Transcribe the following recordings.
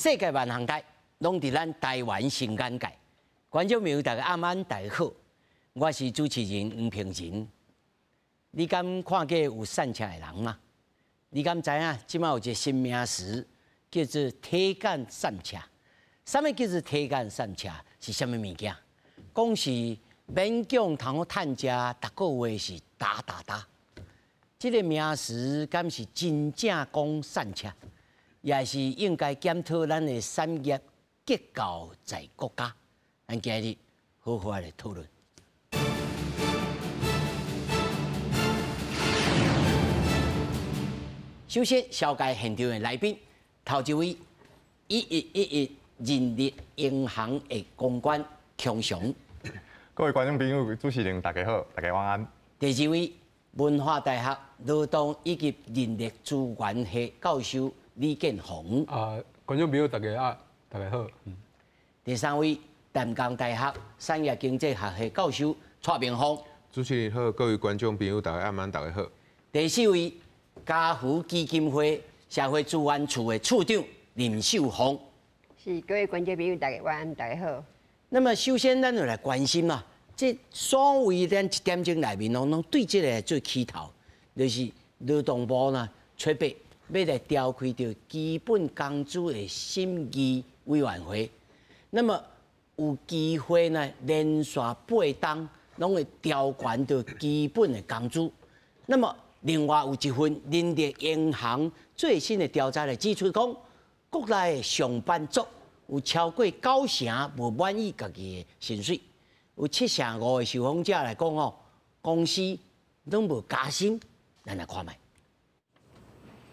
世界萬項代，攏佇咱台灣新眼界。觀眾朋友，大家暗安，大家好，我是主持人黃平仁。你敢看過有散赤的人嗎？你敢知影？這馬有一個新名詞叫做體感散赤。啥物叫做體感散赤？是啥物物件？講是勉強通好趁食，逐個月是打打打。這個名詞敢是真正講散赤？也是應該檢討咱的產業結構在國家。咱今日好好來討論。首先，紹介現場的來賓，頭一位1111人力銀行的公關孔雄。各位觀眾朋友、主持人，大家好，大家晚安。第二位，文化大學勞動以及人力資源系教授李建宏。啊，觀眾朋友大家啊，大家好。第三位，淡江大學產業經濟學系教授蔡明鳳。主持人好，各位觀眾朋友大家晚安，大家好。第四位，家福基金會社會資源處的處長林秀鳳。是，各位觀眾朋友大家晚安，大家好。那麼首先，咱就來關心啦，這所謂咱一點鐘內面，攏攏對這個做起頭，就是勞動部呢，催逼欲來調開著基本工資的審議委員會，那麼有機會呢，連續八冬攏會調懸著基本的工資。那麼另外有一份人力銀行最新的調查來指出講，國內的上班族有超過九成無滿意家己的薪水，有75%的受訪者來講哦，公司攏無加薪，咱來看覓。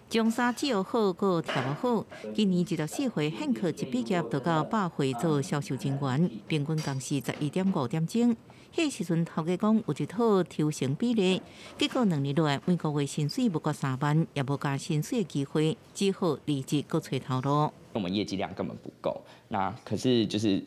中衫只要好，閣跳得好。今年24歲現課一畢業就到百匯做銷售人員，平均工時11.5點鐘。彼時陣頭家講有一套抽成比例，結果兩年落來每個月薪水無過3萬，也無加薪水的機會，只好離職閣揣頭路。我們業績量根本不夠，那可是就是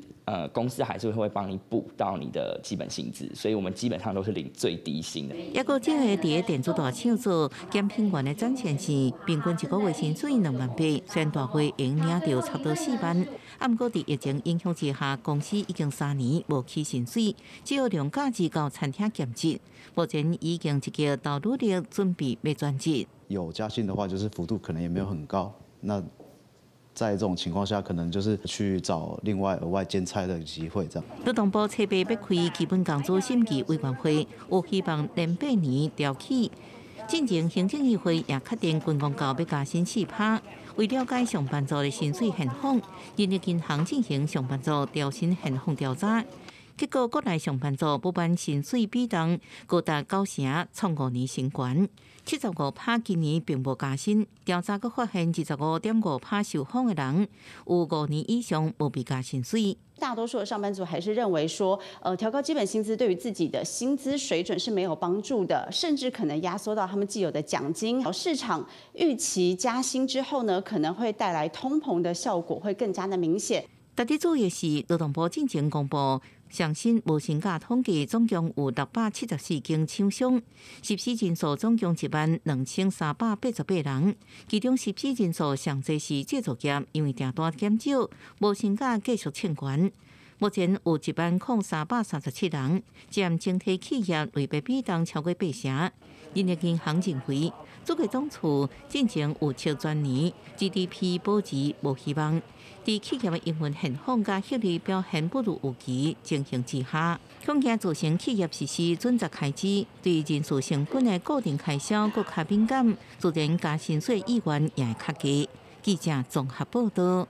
公司還是會幫你補到你的基本薪資，所以我們基本上都是領最低薪的。抑閣這個佇咧電子大廠做檢品員的展現是，平均一個月薪水2萬8，雖然大月會領著差不多4萬，啊，毋過佇疫情影響之下，公司已經3年無起薪水，只好用假日到餐廳兼職。目前已經積極投履歷，準備欲轉職。有加薪的話，就是幅度可能也沒有很高。那在這種情況下，可能就是去找另外額外兼差的機會，這樣。勞動部初八欲開基本工資審議委員會，有希望連八年調起。進前行政議會也確定軍公教欲加薪4%。為了解上班族的薪水現況，人力銀行進行上班族調薪現況調查，結果國內上班族不滿薪水比重高達九成，創5年新高。75%今年並無加薪，調查閣發現25.5%受訪的人有5年以上無被加薪水。大多數的上班族還是認為說，調高基本薪資對於自己的薪資水準是沒有幫助的，甚至可能壓縮到他們既有的獎金。市場預期加薪之後呢，可能會帶來通膨的效果會更加的明顯。值得注意的是，勞動部進前公布上新無薪假統計，總共有674間廠商，實施人數總共1萬2388人，其中實施人數上濟是製造業，因為訂單減少，無薪假繼續衝懸。目前有1萬零337人，佔整體企業類別比重超過八成。人力銀行認為，主計總處進前有測全年 GDP 保持無希望，佇企業的營運現況佮獲利表現不如預期情形之下，恐驚造成企業實施準則開支，對人事成本的固定開銷閣較敏感，自然加薪水意願也會較低。記者綜合報道。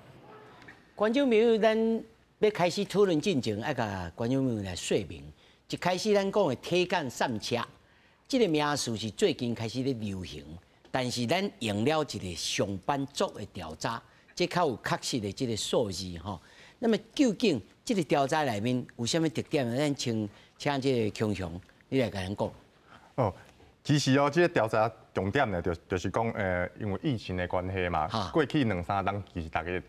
觀眾朋友，咱欲開始討論進前，愛共觀眾朋友來說明。一開始咱講的體感散赤，這個名詞是最近開始咧流行，但是咱用了一個上班族的調查，這較有確實的這個數字吼。那麼究竟這個調查內面有啥物特點？咱請請這個強雄，你來共咱講。哦，其實哦，這個調查重點呢，就是講，因為疫情的關係嘛，過去兩三冬其實大家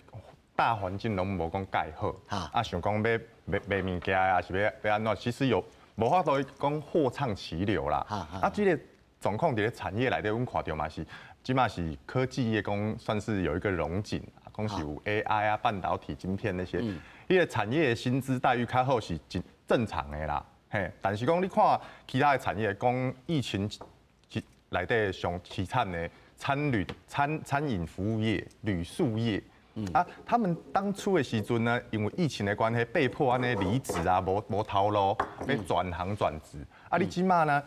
大環境攏無講蓋好，啊，想講欲賣賣物件啊，是欲欲按怎，其實有無法度講貨暢其流啦。啊，這個狀況佇咧產業內底，阮看著嘛是，這馬是科技業講算是有一個榮景，講讲是有 AI 啊、半导体晶片那些，彼个产业的薪资待遇较好是正正常的啦。嘿，但是讲你看其他的产业，讲疫情内底上凄惨的餐旅餐餐饮服务业、旅宿业，啊，他们当初的时阵呢，因为疫情的关系，被迫按呢离职啊，无无头路，欲转行转职。啊，你这马呢？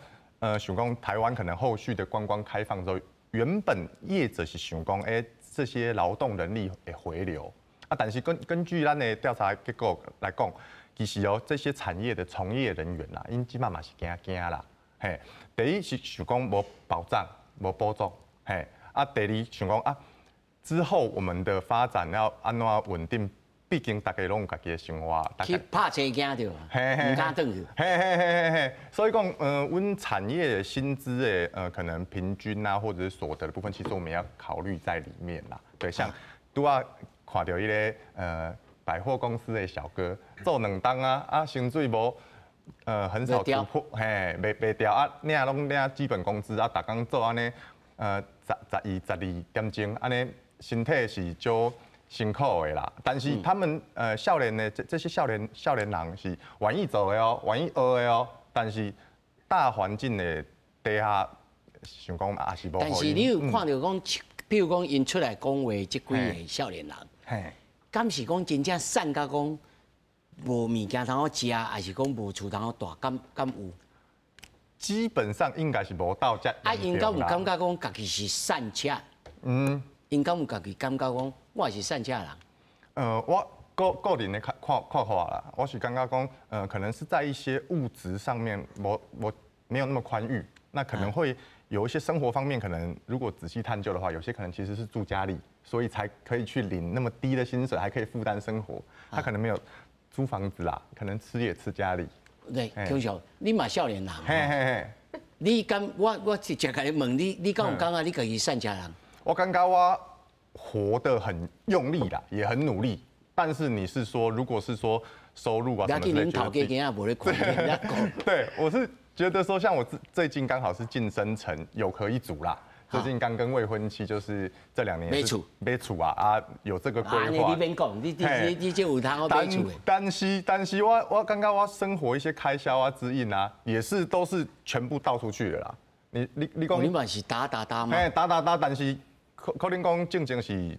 想讲台湾可能后续的观光开放之后，原本业者是想讲，欸，这些劳动人力会回流啊，但是根据咱的调查结果来讲，其实哦，这些产业的从业人员啦，𪜶这马嘛是惊惊啦，嘿，第一是想讲无保障、无补助，嘿，啊，第二想讲啊，之后我们的发展要按怎稳定？毕竟大家拢有家己的生活，去拍车惊著，毋敢转去。嘿嘿嘿嘿嘿，所以讲，阮产业的薪资的，可能平均啊，或者是所得的部分，其实我们要考虑在里面啦。对，像拄仔看著彼个，百货公司的小哥做2冬啊，啊，薪水无，很少突破，嘿，袂袂掉啊，领拢领基本工资啊，逐工做按呢，11、12点钟，按呢，身体是足辛苦的啦，但是他们少年的这些少年人是愿意做的哦，愿意学的哦，但是大环境的底下，想讲也是无。但是你有看著讲，比如讲𪜶出来讲话这几个少年人，敢是讲真正散甲讲无物件通好食，还是讲无厝通好蹛，敢有？基本上应该是无到遮。啊，𪜶敢有感觉讲家己是散赤？𪜶敢有家己感觉讲我是散赤人？我个人的看法啦，我是感觉讲，可能是在一些物质上面，无没有那么宽裕，那可能会有一些生活方面，可能如果仔细探究的话，有些可能其实是住家里，所以才可以去领那么低的薪水，还可以负担生活。他可能没有租房子啦，可能吃也吃家里。对，强叔，你嘛少年人，嘿嘿嘿，你敢我直接共你问你，你敢有感觉你家己散赤人？我感觉我活得很用力啦，也很努力。但是你是说，如果是说收入啊什么之类，对，我是觉得说，像我最近刚好是晋升成有壳一族啦。最近刚跟未婚妻，就是这2年买厝买厝啊啊，有这个规划。你免讲，你这有通好买厝的。但是我感觉我生活一些开销啊、支应啊，也是都是全部倒出去了啦。你讲，你嘛是打打打吗？哎，打打打，但是可能讲进前是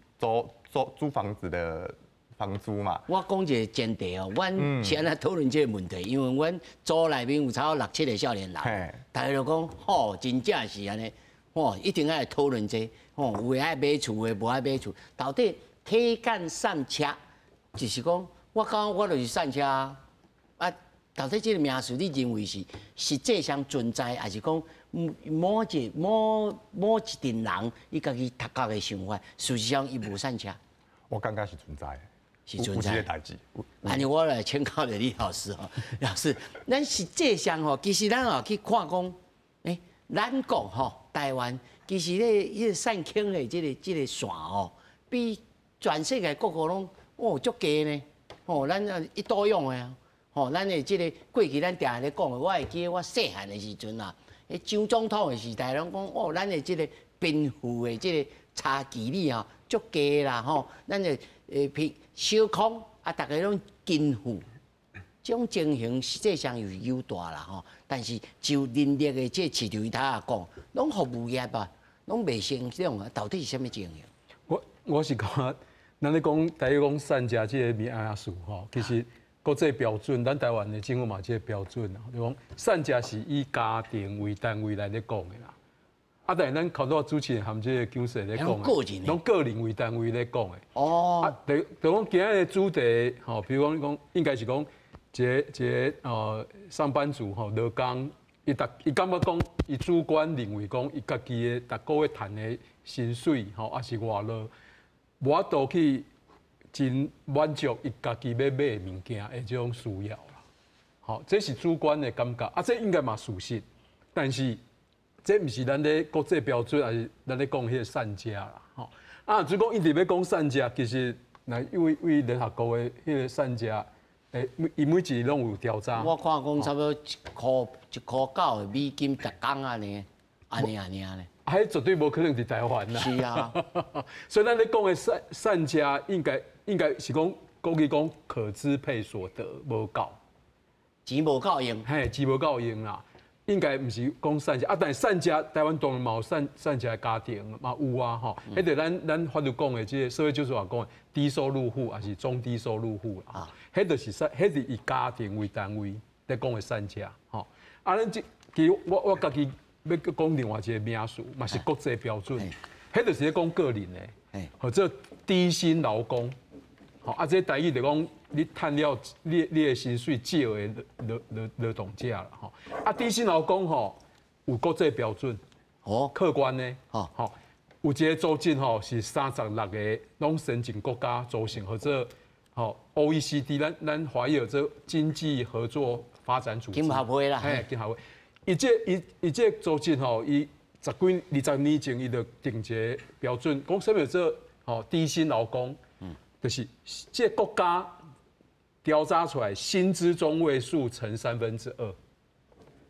租房子的房租嘛。我讲一个前提哦，阮是按怎讨论这个问题？因为阮组内面有差不多六七个少年人，大家就讲，吼，真正是按呢，吼，一定爱讨论这，吼，有的爱买厝的，无爱买厝，到底体感散赤，就是讲，我感觉我就是散赤啊，啊，到底这个名词你认为是实际上存在，还是讲某一阵人伊家己头壳的想法，事实上伊无散赤？我感觉是存在的。是存在的代志。按呢，我来请教著李老师吼，老师，咱实际上吼，其实咱哦去看讲，欸，咱国吼台湾，其实咧彼个散轻的这个线吼，比全世界各国拢哦足低呢。吼，咱啊一多用的啊，吼，咱的这个过去咱定定咧讲的，我会记得我细汉的时阵啊，彼蒋总统的时代拢讲哦，咱的这个贫富的这个差距率吼足低啦吼，咱的贫小康啊，逐家拢均富，这种情形实际上有有大啦吼，但是就人力的这市场伊头仔讲，拢服务业啊，拢袂成长啊，到底是啥物情形？我是感觉，咱咧讲台语讲散赤这个名词吼，其实国际标准，咱台湾的政府嘛这个标准啊，就讲散赤是以家庭为单位来咧讲的啦。啊，但是咱头拄仔主持人含这个姜师咧讲的，拢个人为单位咧讲的。哦。啊，就讲今仔的主题吼，比如讲讲，应该是讲一个上班族吼，劳工，伊感觉讲，伊主观认为讲，伊家己的逐个月趁的薪水吼，抑是外劳，无法度去真满足伊家己欲买的物件的这种需要啦。吼，这是主观的感觉，啊，这应该嘛事实，但是这毋是咱咧国际标准，抑是咱咧讲彼个散赤啦，吼。啊，如果一直欲讲散赤，其实来为为联合国的彼个散赤，欸，伊每一个拢有调查。我看讲差不多一箍1箍9的美金逐工按呢，按呢按呢按呢。彼絕對無可能佇台灣啦。是啊，所以咱咧講的散散食應該是講國語講可支配所得無夠，錢無夠用，嘿，錢無夠用啦。應該毋是講散食啊，但是散食台灣當然嘛有散散食的家庭嘛有啊吼。彼個咱法律講的這个社會救助法講的低收入戶抑是中低收入戶啦，彼就是散，彼是以家庭為單位咧講的散食吼。啊，咱這其實我家己欲閣講另外一个名詞，嘛是國際標準，彼就是咧講個人的，或者低薪勞工。吼啊，這台語就講你趁了你的薪水少的勞動者啦吼。啊，低薪勞工吼有國際標準，哦，客觀的，吼，有一个組織吼是36个攏先進國家組成，或者吼 OECD，咱華語叫做經濟合作發展組織，經合會啦，嘿，經合會。伊這組織吼，伊十幾二十年前伊就定一个標準，講啥物叫做吼低薪勞工，就是這个國家調查出來薪資中位數乘2/3，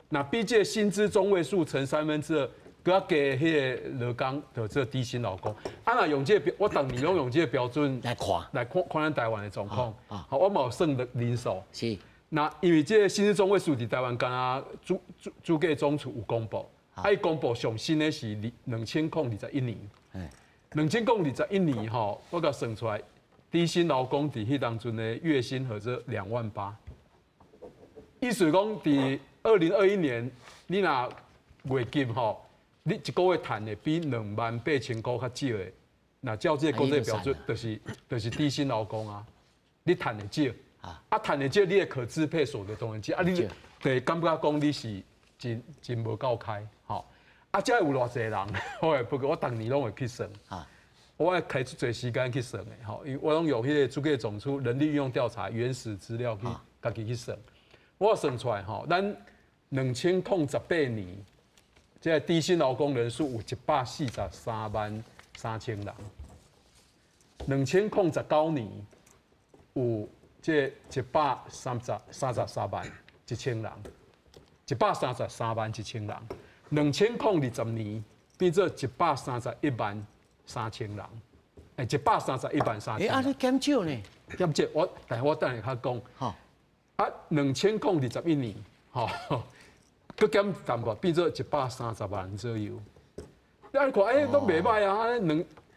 那比這个薪資中位數乘2/3，閣較低彼个勞工，就做低薪勞工。啊，若用這个標，我逐年攏用這个標準來看，來看看咱台灣的狀況。好，我嘛有算人數。是。那因為這个薪資中位數佇台灣敢若主計總處有公布，啊，伊公布上新的是2021年。2021年吼，我共算出來，低薪勞工佇彼當陣的月薪合做2萬8。意思講，佇2021年，你若月入吼，你一個月趁的比2萬8千箍較少的，若照這个國際標準，就是低薪勞工啊。你趁的少，啊，趁的少，你的可支配所得當然少，啊，你就會感覺講你是真真無夠開，吼。啊，這有偌濟人，我會不過我逐年攏會去算，我愛開出濟時間去算的，吼，因為我攏用彼个主計總處人力運用調查原始資料去家己去算。我算出來吼，咱2018年，這个低薪勞工人數有143萬3千人。2019年有這133萬1千人，133萬1千人。2020年變做131萬3千人，131萬3千。欸，啊，你減少呢？減少，我但我等下較講。啊，2021年，吼，閣減淡薄，變做130萬左右。你看，欸，攏袂䆀啊！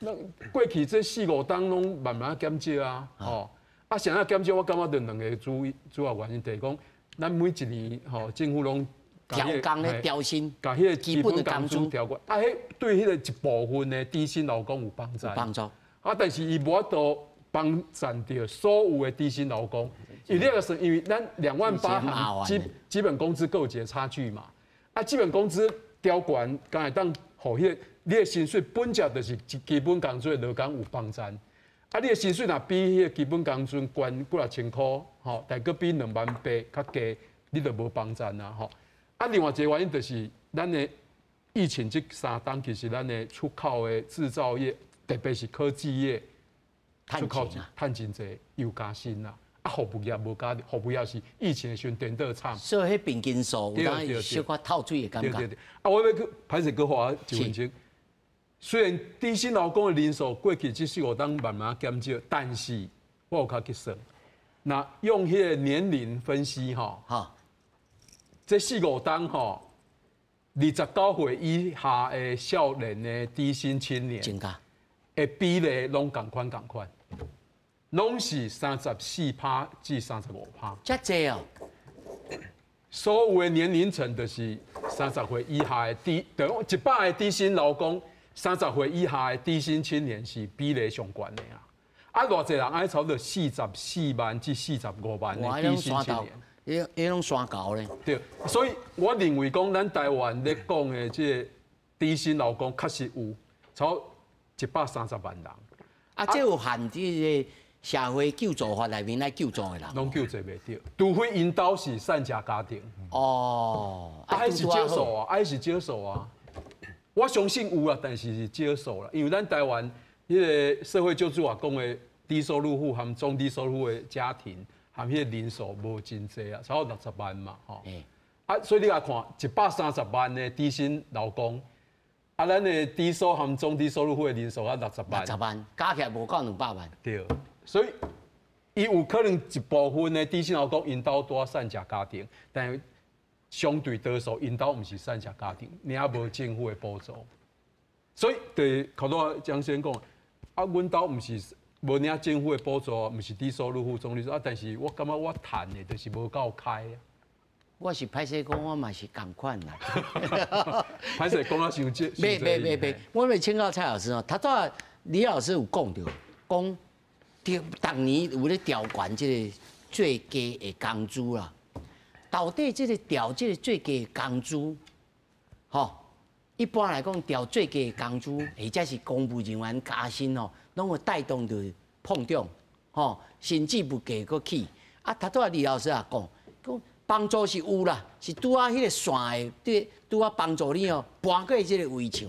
兩過去這四五冬攏慢慢減少啊，吼。啊，啥減少？我感覺就兩个主要原因，就是講，咱每一年吼，政府攏調工咧調薪，共彼个基本工資調懸，啊，彼對彼个一部分的低薪勞工有幫助。幫助。啊，但是伊無法度幫助著所有的低薪勞工，因為這个是因為咱2萬8含基本工資閣有一个差距嘛。啊，基本工資調懸，敢會當予彼个你的薪水本來就是基本工資的勞工有幫助。啊，你的薪水若比彼个基本工資懸幾若千箍，吼，但閣比2萬8較低，你就無幫助啊，吼。啊，另外一个原因就是咱的疫情這三冬，其實咱的出口的製造業，特別是科技業，出口趁真濟，又加薪啦。啊，服務業無加，服務業是疫情的時陣顛倒慘。所以彼平均數有當小可透水的感覺。對對對。啊，我欲閣歹勢閣花一分鐘。雖然低薪勞工的人數過去這四五冬慢慢減少，但是我有較去算，那用彼个年齡分析吼，這四五冬吼，29歲以下的少年的低薪青年，增加的比例攏仝款仝款，攏是34%至35%。遮濟哦！所有的年齡層就是30歲以下的低，等於100个低薪勞工，30歲以下的低薪青年是比例上懸的啊！啊，偌濟人愛差不多44萬至45萬的低薪青年。彼攏山猴咧。對，所以我認為講，咱台灣咧講的這个低薪勞工確實有超130萬人。啊，這有含這个社會救助法內面來救助的人。攏救濟袂著，除非𪜶兜是散食家庭。哦，啊，彼是少數啊，彼是少數啊。我相信有啊，但是是少數啦，因為咱台灣彼个社會救助法講的低收入戶和中低收入的家庭。含彼个人數無真濟啊，差不多60萬嘛，吼。啊，所以你來看，130萬的低薪勞工，啊，咱的低收和中低收入户的人数啊六十万，六十万加起來無夠200萬。對，所以伊有可能一部分的低薪勞工𪜶兜蹛散食家庭，但是相對多數𪜶兜毋是散食家庭，領無政府的補助。所以對頭拄仔江先講，啊，阮兜毋是無領政府的補助，毋是低收入戶、中低收入啊，但是我感覺我趁的就是無夠開啊。我是歹勢講，我嘛是仝款啦。歹勢講啊傷濟。袂袂袂袂，我欲請教蔡老師哦，頭拄仔李老師有講著，講逐年有咧調懸這个最低的工資啦。到底這个調這个最低的工資，吼，一般來講調最低的工資，或者是公務人員加薪吼，攏會帶動著膨脹，吼，甚至物價閣起。啊，頭拄仔李老師也講，講幫助是有啦，是拄仔彼个線的，對，拄仔幫助你哦，搬過這个圍牆。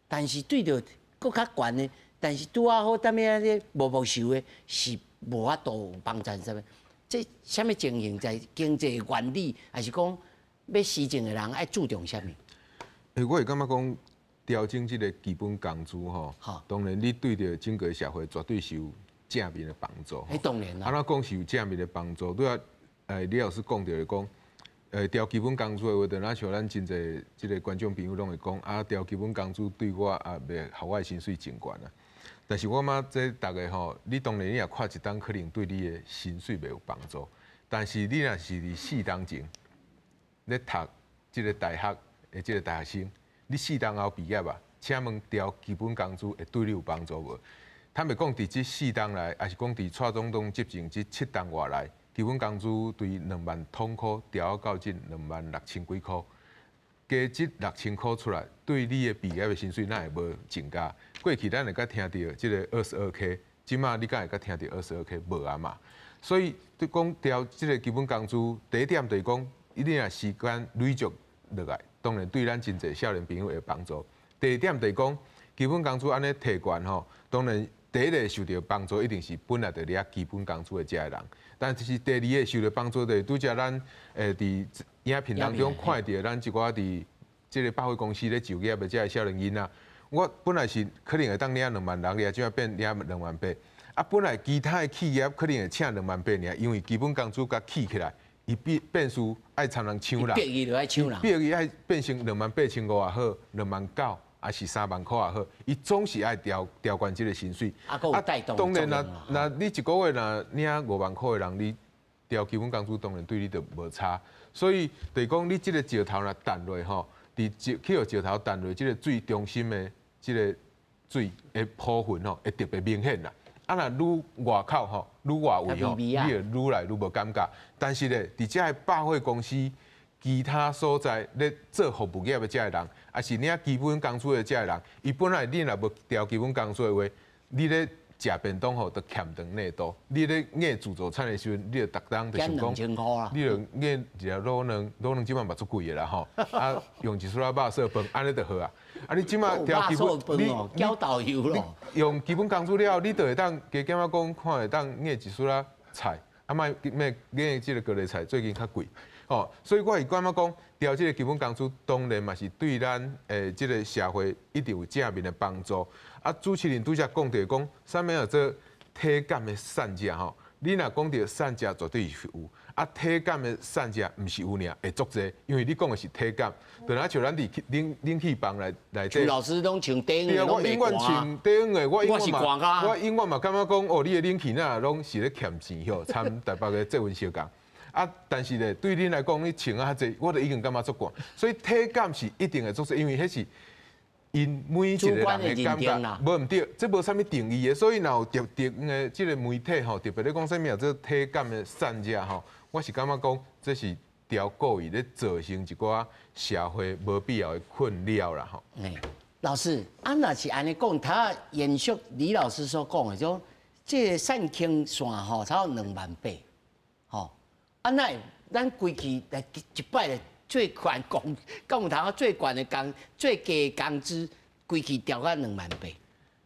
但是對著閣較懸的，但是拄仔好，踮遐咧無無受的，是無法度有幫助啥物。這啥物情形在經濟原理，還是講欲施政的人愛注重啥物？欸，我會感覺講調整這个基本工資吼，當然你對著整個社會絕對是有正面的幫助。欸，當然啦。按怎講是有正面的幫助？對啊。李老師講著講，調基本工資的話，就若像咱真濟這个觀眾朋友攏會講，啊，調基本工資對我啊，袂予我的薪水真懸啊。但是我感覺這逐个吼，你當然你若看一冬可能對你的薪水袂有幫助，但是你若是佇四冬前咧讀這个大學的這个大學生，你四冬後畢業啊，請問調基本工資會對你有幫助無？坦白講，佇這四冬內，抑是講佇蔡總統執政這7冬外內。基本工資對2萬通箍調到這2萬6千幾箍，加這6千箍出來，對你的畢業的薪水哪會無增加？過去咱會閣聽著這个22K，這馬你敢會閣聽著22K 無啊嘛？所以對講調這个基本工資，第一點就是講，你若時間累積落來，當然對咱真濟少年朋友會有幫助。第二點就是講，基本工資按呢提懸吼，當然第一个受著幫助一定是本來就領基本工資的這个人。但是第二个受著幫助就是拄才咱佇影片當中看著咱一寡佇這个百貨公司咧就業的這个少年囡仔，我本來是可能會當領2萬6，爾這馬變領2萬8。啊，本來其他的企業可能會請2萬8爾，因為基本工資共起起來，伊變變數愛參人搶人，逼伊就愛搶人，逼伊愛變成2萬8千5也好，2萬9。抑是3萬箍也好，伊總是愛調調懸這个薪水。啊，閣有帶動當然啦，若你一个月若領5萬箍的人，你調基本工資當然對你就無差。所以就是講，你這个石頭若彈落吼，佇石去予石頭彈落，這个最中心的這个水的波痕吼，會特別明顯啦。啊，若愈外口吼，愈外圍吼，你會愈來愈無感覺。但是咧，佇這个百貨公司，其他所在咧做服務業的這个人，抑是領基本工資的這个人，伊本來你若無調基本工資的話，你咧食便當吼，就欠長內肚；你咧嗌自助餐的時陣，你就逐工就想講，你就嗌一粒滷卵，滷卵這馬嘛足貴的啦吼，啊，用一撮仔肉燥飯，按呢就好啊。啊，你這馬調基本，你攪豆油咯。用基本工資了後，你就會當加減仔講，看會當嗌一撮仔菜，啊，莫欲嗌這个高麗菜，最近較貴。哦，所以我會感覺講，調這个基本工資當然嘛是對咱這个社會一定有正面的幫助。啊，主持人拄才講著講，啥物叫做體感的散食吼？你若講著散食絕對是有，啊，體感的散食毋是有爾，會足濟，因為你講的是體感，就若像咱佇冷氣房內內底。老師攏穿短的，我永遠穿短的，我永遠嘛，我永遠嘛感覺講，哦，你的冷氣哪攏是咧欠錢吼，參台北的這溫相共。啊，但是咧，對恁來講，你穿啊較濟，我就已經感覺足寒。所以體感是一定會足濟，因為彼是𪜶每一個人的感覺，無毋對，這無啥物定義的。所以若有特定的這個媒體吼，特別咧講啥物叫做體感的散熱吼，我是感覺講這是調故意咧造成一寡社會無必要的困擾啦吼。欸，老師，啊，若是按呢講，他延續李老師所講的，種這个散傾線吼，差不多2萬8，吼。啊，那咱規氣來一擺來最懸工，敢有通最懸的工，最低的工資，規氣調到2萬8，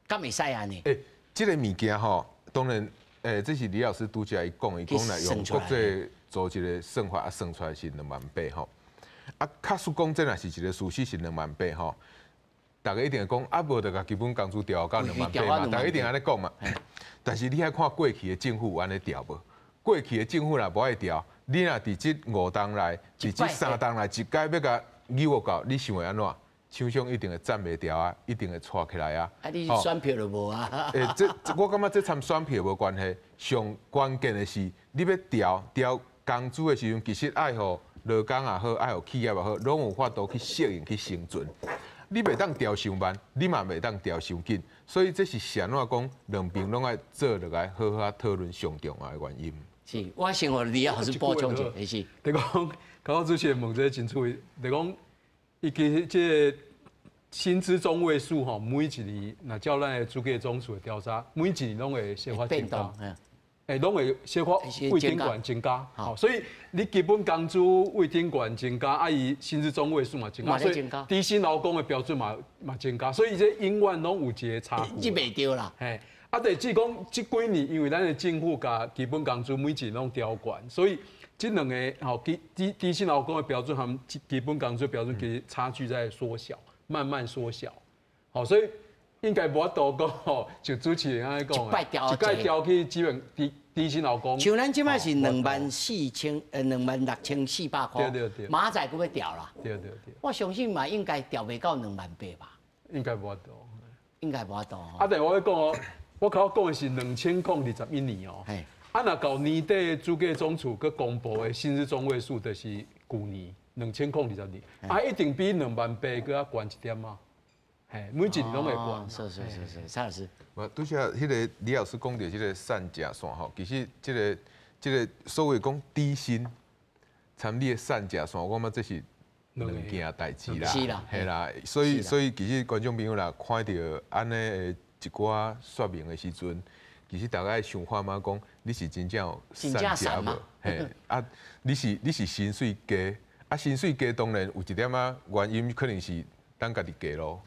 敢會使按呢？欸，這个物件吼，當然，欸，這是李老師拄才伊講，伊講來用國際組織的算法啊，算出來是2萬8吼。啊，假使講這若是一个事實是2萬8吼，逐家一定會講，啊，無就共基本工資調到2萬8嘛，逐家一定按呢講嘛。但是你愛看過去的政府有按呢調無？過去的政府若無愛調，你若佇這5冬內，佇這3冬內一擺欲共扭到，你想會按怎？廠商一定會站袂牢啊，一定會掣起來啊。啊，你選票就無啊？欸，這我感覺這參選票無關係，上關鍵的是你欲調調工資的時陣，其實愛予勞工也好，愛予企業也好，攏有法度去適應去生存。你袂當調傷慢，你嘛袂當調傷緊，所以這是按怎講，兩邊攏愛坐落來好好討論上重要的原因。是，我先予李老師補充一下，是。就講，剛剛主持人問這个真趣味，就講，伊其實這個薪資中位數吼，每一年若照咱的主計總處的調查，每一年攏會小可增加。欸，攏會小可位頂懸增加，吼，所以你基本工資位頂懸增加，啊，伊薪資中位數嘛增加，所以低薪勞工的標準嘛嘛增加，所以這永遠攏有一個差距。這袂對啦。嘿，啊，但是講這幾年，因為咱的政府共基本工資每一年攏調懸，所以這兩个吼低低低薪勞工的標準和基本工資標準其實差距在縮小，慢慢縮小，好，所以。應該無法度講吼，就主持人按呢講，一擺調去基本低低薪勞工。像咱這擺是24,000，26,400塊。對對對。明仔載閣欲調啦。對對對。我相信嘛，應該調袂到2萬8吧。應該無法度。應該無法度。啊，但我欲講哦，我頭講的是2021年哦。啊，若到年底主計總處閣公布的薪資中位數，就是舊年2022，啊，一定比2萬8閣較懸一點仔。嘿，每一年攏會懸。是是是是，蔡老師。無，拄才彼个李老師講著這个散食線吼，其實這个這个所謂講低薪，參你的散食線，我感覺這是兩件代誌啦。是啦。嘿啦，所以所以其實觀眾朋友若看著按呢的一寡說明的時陣，其實大家想看覓講，你是真正有散食無？嘿，啊，你是你是薪水低，啊，薪水低當然有一點仔原因，可能是咱家己低囉。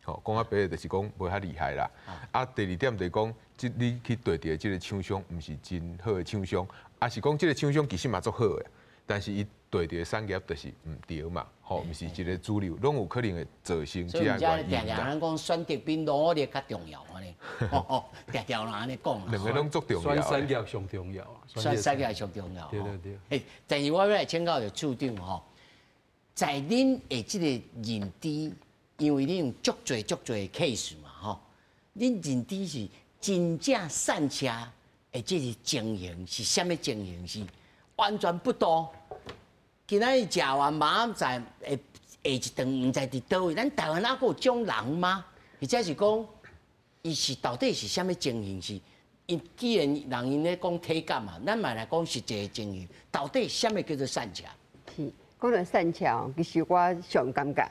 吼，講較白的，就是講無遐厲害啦。啊，第二點就是講，這你去對著的這个廠商，毋是真好的廠商，抑是講這个廠商其實嘛足好的，但是伊對著的產業就是毋對嘛，吼，毋是一个主流，攏有可能會造成這个原因。所以定定咱講選擇比努力較重要按呢，吼，定定人按呢講。兩个攏足重要。選產業上重要。選產業上重要。對對對。欸，但是我欲來請教著處長吼，在恁的這个認知。因為你有足濟足濟 case 嘛，吼，恁認知是真正散赤的這个情形是啥物情形？是完全不多。今仔日食完明仔載下一頓毋知佇佗位，咱台灣猶閣有這種人嗎？或者是講，伊是到底是啥物情形？是𪜶既然人𪜶咧講體感嘛，咱嘛來講實際的情形，到底啥物叫做散赤？是講到散赤，其實我上感覺。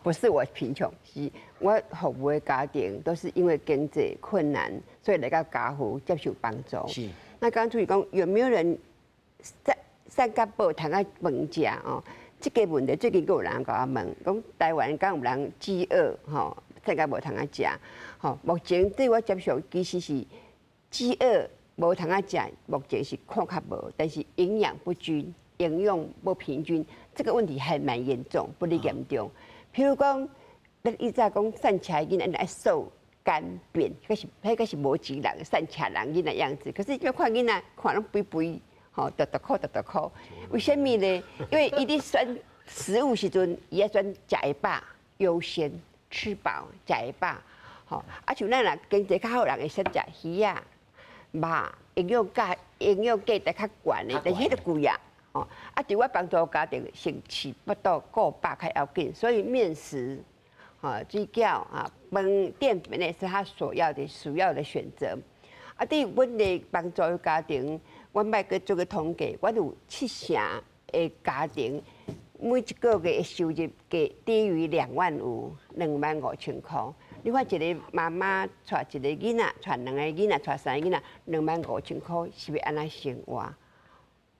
不是我貧窮，是我服務的家庭都是因為經濟困難，所以來到家扶接受幫助。是。那剛剛主持講有沒有人散散甲無通仔飯食哦？這個問題最近閣有人共我問，講台灣敢有人飢餓吼，散甲無通仔食？吼，目前對我接受其實是飢餓無通仔食，目前是看較無，但是營養不均、營養不平均，這個問題還蠻嚴重，不哩嚴重。譬如講，咱以前講散赤囡仔愛瘦乾扁，彼是彼個是無錢人散赤人囡仔樣子。可是你看囡仔看攏肥肥，吼，沓沓箍沓沓箍。為啥物呢？因為伊佇選食物時陣，伊愛選食會飽優先，吃飽食會飽。吼，啊像咱若經濟較好人會選食魚仔、肉，營養價營養價值較懸的，但是彼個貴啊。哦，啊，佇我幫助家庭先飼腹肚顧飽較要緊，所以麵食、吼水餃啊、飯澱粉的是他所要的主要的選擇。啊，佇阮的幫助家庭，阮捌閣做過統計，阮有七成的家庭每一個月的收入低低於2萬5，25,000塊。你看一个媽媽帶一個囡仔，帶兩個囡仔，帶三個囡仔，25,000塊是欲按怎生活？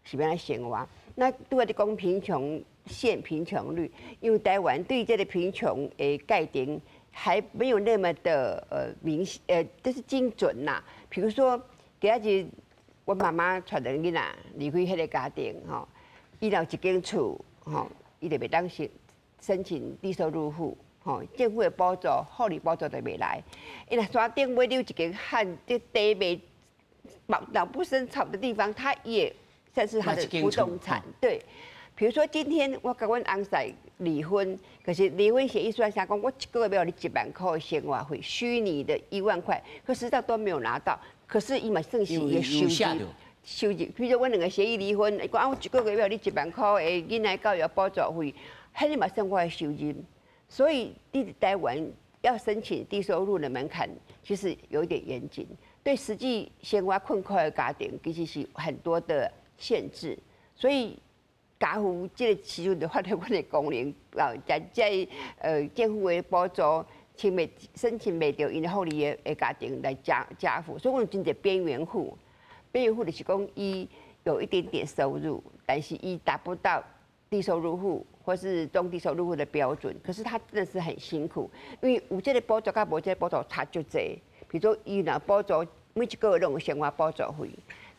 是欲按怎生活？那拄仔咧講貧窮線貧窮率，因為台灣對這個貧窮的界定還沒有那麼的明顯，就是精準啦。比如說，今仔日阮媽媽帶兩个囡仔離開彼个家庭，吼，伊若有一間厝，吼，伊就袂當申申請低收入戶。吼，政府的補助、福利補助就袂來。伊若山頂尾有一間漢這地袂鳥不生草的地方，它也算是他的不動產。對，比如說今天我佮阮翁婿離婚，可是離婚協議書寫講，我一個月欲予你1萬塊的生活費，虛擬的1萬塊，可實際上都沒有拿到。可是伊嘛算是伊的收入，收入。比如說阮兩個協議離婚，伊講啊，我一個月欲予你1萬塊的囡仔教育補助費，彼個嘛算我的收入。所以，佇台灣要申請低收入的門檻，其實有點嚴謹。對實際生活困苦的家庭，其實是很多的限制。所以，家父這個時陣就發揮阮的功能，啊，在這政府的補助，請袂申請袂著𪜶的福利的家庭來加賦。所以，阮真濟邊緣戶，邊緣戶就是講伊有一點點收入，但是伊達不到低收入戶或是中低收入戶的標準，可是他真的是很辛苦，因為有這個補助佮無這個補助差足濟。比如說，伊若補助每一個月攏有生活補助費，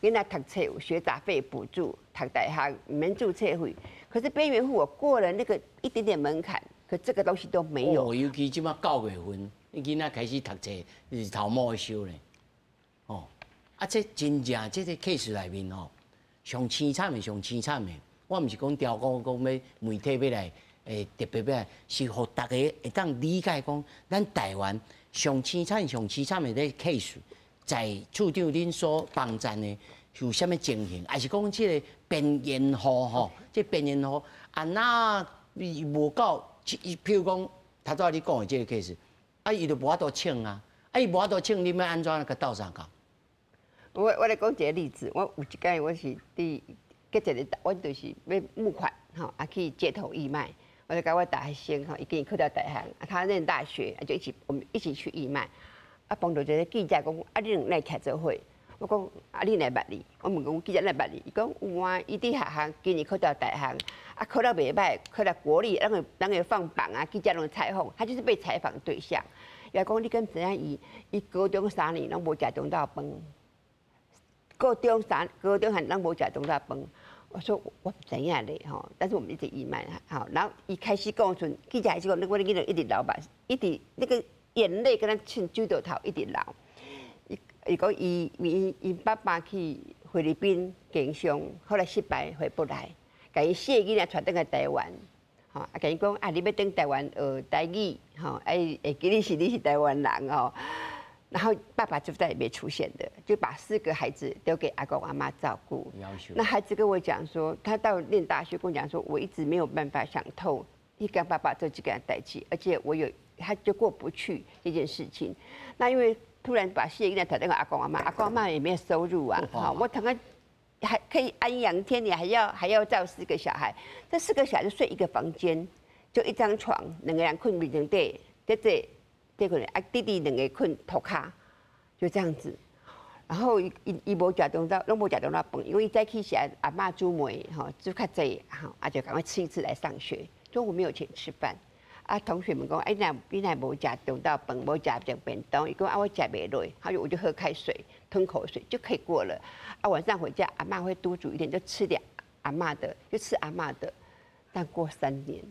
囡仔讀冊有學雜費補助，讀大學毋免註冊費。可是邊緣戶我過了那個一點點門檻，可這個東西都沒有。哦，尤其這馬9月份，你囡仔開始讀冊，是頭毛會收咧。哦，啊，這真正這個 case 內面吼，上凄慘的，上凄慘的。我毋是講刁講講欲媒體欲來，特別欲來，是予大家會當理解講，咱台灣上凄慘、上凄慘的這個 case，在處長恁所幫贊的有啥物情形？還是講這個邊緣戶吼？這邊緣戶啊，若伊無夠，譬如講，頭拄仔你講的這個 case，啊，伊就無法度請啊，啊，伊無法度請，你欲按怎共鬥相共？我來講一個例子，我有一擺我是佇結一個，我就是欲募款，吼，啊去街頭義賣，我就共我大學生，吼，伊今年考著大學，啊，他念大學，啊就一起我們一起去義賣，啊，碰著一個記者講，啊，你兩个徛做伙？我講，啊，你哪捌伊？我問講記者哪捌伊？伊講有啊，伊佇學校今年考著大學，啊，考了袂䆀，考著國立，人會放榜啊，記者攏採訪，他就是被採訪對象。伊講你敢知影伊？伊高中3年攏無食中晝飯，高中還攏無食中晝飯。我說我毋知影咧吼，但是我們一直義賣吼，然後伊開始講時陣，記者開始講，我囡仔一直流目，一直那個眼淚敢若親水道頭一直流。伊伊講伊伊𪜶爸爸去菲律賓經商，後來失敗回不來，共𪜶四個囡仔帶轉來台灣，吼啊，共𪜶講啊，你欲轉台灣學台語，吼，愛會記你是台灣人吼。然後爸爸就再也沒出現的，就把四個孩子丟給阿公阿嬤照顧。那孩子跟我講說，他到念大學跟我講說，我一直沒有辦法想透，伊共爸爸做這個代誌，而且我有他就過不去這件事情。那因為突然把四個囡仔帶給阿公阿嬤，阿公阿嬤也沒有收入啊，好，我同他還可以安養天年，還要照四個小孩，這四個小孩就睡一個房間，就一張床，兩個人睏眠床底，這這。這個啊，弟弟兩个睏塗跤，就這樣子。然後伊伊伊無食中晝，攏無食中晝飯，因為伊早起時阿嬤煮糜吼，煮較濟吼，啊就趕快吃一次來上學。中午沒有錢吃飯，啊同學們講，哎，你若無食中晝飯，無食著便當，伊講啊我食袂落，他說我就喝開水，吞口水就可以過了。啊晚上回家，阿嬤會多煮一點，就吃點阿嬤的，就吃阿嬤的。但過3年。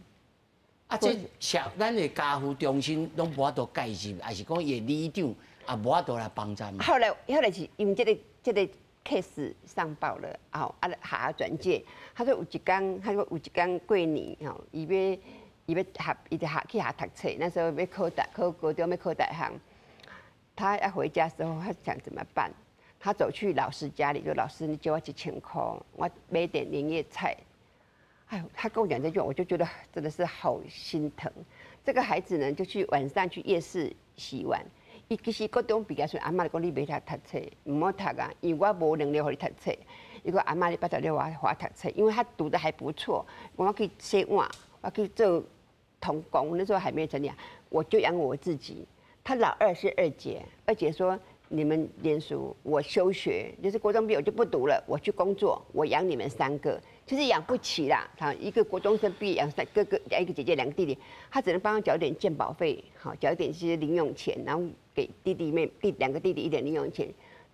啊，這社咱的家扶中心攏無法度介入，還是講伊的里長也無法度來幫贊。後來是因為這個 case 上報了，啊，啊，學校轉介，他說有一工，他說有一工過年吼，伊欲學，伊就學去學讀冊，那時候欲考高中，欲考大學。他要回家時候，他想怎麼辦？他走去老師家裡，說：“老師，你借我1000塊，我買點年夜菜。”哎呦，他跟我講這句話，我就覺得真的是好心疼。這個孩子呢，就去晚上去夜市洗碗。伊其實高中畢業時，阿嬤就講你袂使讀冊，毋好讀啊，因為我無能力予你讀冊。伊講阿嬤，你拜託你予我讀冊，因為他讀得還不錯。我去洗碗，我去做童工，那時候還沒有成年，我就養我自己。他老二是二姐，二姐說你們念書，我休學，就是國中畢業我就不讀了，我去工作，我養你們三個。其實養不起啦，他一個國中生畢業養三哥哥，一個姐姐兩個弟弟，他只能幫他繳點健保費，好繳一點這些零用錢，然後給弟弟妹弟兩個弟弟一點零用錢。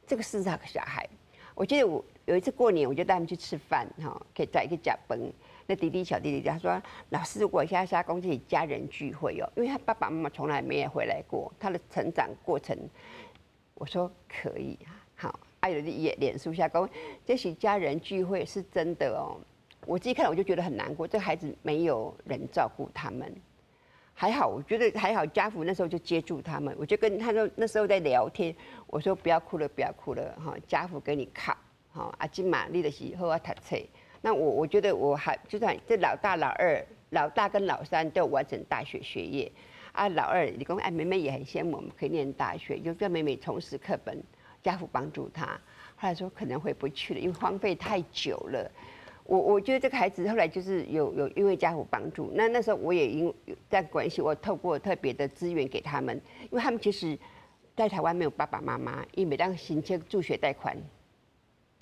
這個是他個小孩。我記得我有一次過年，我就帶他們去吃飯，哈，可以在一個食飯。那弟弟小弟弟他说：“老师，我现在下公这家人聚会哦，因为他爸爸妈妈从来没有回来过，他的成长过程。”我说可以，好，啊有的也脸书下讲，这是家人聚会是真的哦。我自己看我就觉得很难过，这孩子没有人照顾他们，还好，我觉得还好，家福那时候就接住他们，我就跟他说那时候在聊天，我说不要哭了，不要哭了，哈，家福给你靠，哈，啊这马你就是好好读册。那我觉得我还就算这老大老二，老大跟老三都完成大学学业，啊老二你讲哎妹妹也很羡慕我们可以念大学，就叫妹妹重拾课本，家福帮助他。后来说可能回不去了，因为荒废太久了。我觉得这个孩子后来就是有因为家福帮助，那时候我也因为这样关系，我透过特别的资源给他们，因为他们其实，在台湾没有爸爸妈妈，伊袂当申请助学贷款。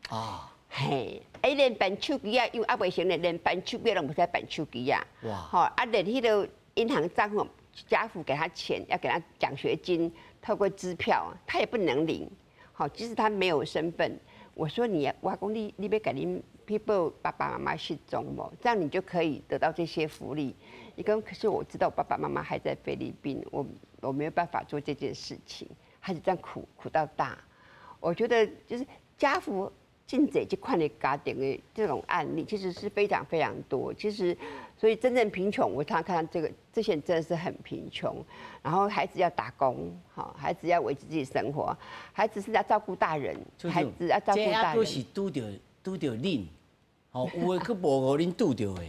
啊。嘿，哎，连办手机啊，因为犹未成年，连办手机拢袂使办手机啊。哇！吼，啊，连彼个银行账户，家父给他钱，要给他奖学金，透过支票，他也不能领。好，即使他没有身份，我说你，我讲你，你欲共恁去报爸爸妈妈失踪无？这样你就可以得到这些福利。伊讲，可是我知道我爸爸妈妈还在菲律宾，我没有办法做这件事情，还是这样苦苦到大。我觉得就是家福。真济这款的家庭的这种案例，其实是非常非常多。其实，所以真正贫穷，我常常看到这个这些人真的是很贫穷。然后孩子要打工，好，孩子要维持自己生活，孩子是要照顾大人，孩子要照顾大人。这是拄著恁，吼，有的阁无予恁拄著的。